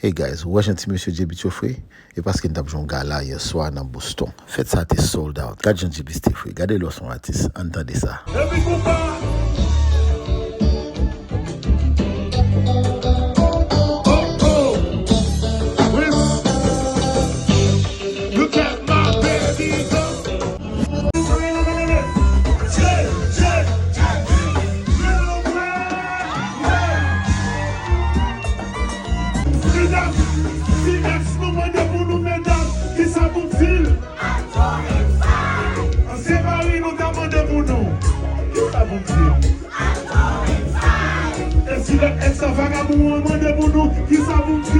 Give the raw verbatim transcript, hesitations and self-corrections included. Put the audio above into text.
Hey guys, ou wè jan ti mesye J B Tjofre? E paske n t ap jwe yon gala yè swa nan Boston. Fèt sa te sold out. Gad jan J B te fre. Gade lè w se yon atis. Ann tande sa. Epi konpa. Oh, oh. Look at my baby girl. Medam, si èks nou mande pou nou, medam, kisa pou n di l? Ansyen mari nou ta mande pou nou, kisa pou n di l? E si lòt èks sa vagabon an mande pou nou, kisa pou n di l?